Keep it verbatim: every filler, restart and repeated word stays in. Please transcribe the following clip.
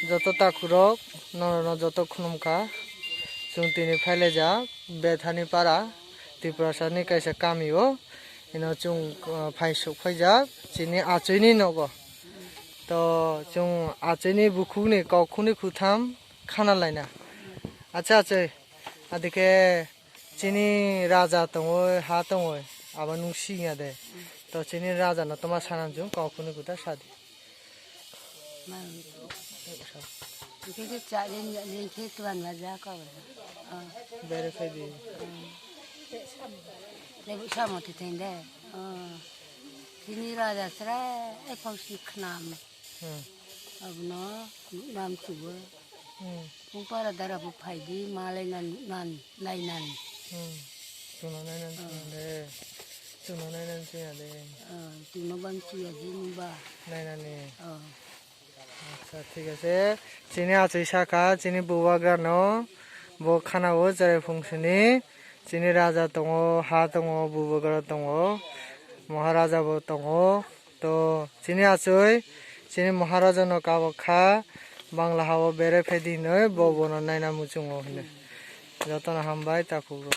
Joto takhurok, norokno joto khulumkha. Chwng tini phailaijak Bethani para, Tiprasani kaisa kamio. Ino chwng, ah, phai sok phaijak chini achwini nogo. To chwng achwini bukhukni kokhuni kutham khana laina. Acha achwi, adikhe chini raja tongwi, ha tongwi, abo nwng singya de. To chini raja no toma sanam chwng kokhuni kutha sadi. Hwnkhe khe cha ring ring khe tuan ma ja ka ba. Ah. Bere phai di. Ah. Lebu samo ti theng de. Ah. Tini raja sra e phau si khnam. Hmm. Abono nam chuwa. Hmm. Pung para dara bu phai di ma lai nan nan lai nan. Hmm. Chwngno nai nan chwng de. Chwngno nai nan chwng de. Ah, tini ban chuya di ni ba. Nai nani. Ah. Acha, thik ase. Chini achai saka, chini bubagra no bo khana o cherai phung sini. Chini raja tongo, ha tongo, bubagra tongo, maharaja bo tongo. To chini achai, chini maharaja no kabak kha, Bangla ha o bere phai di hinoi, bo bono naina muchungo hinoi. Jotono hambai, takhuk rok.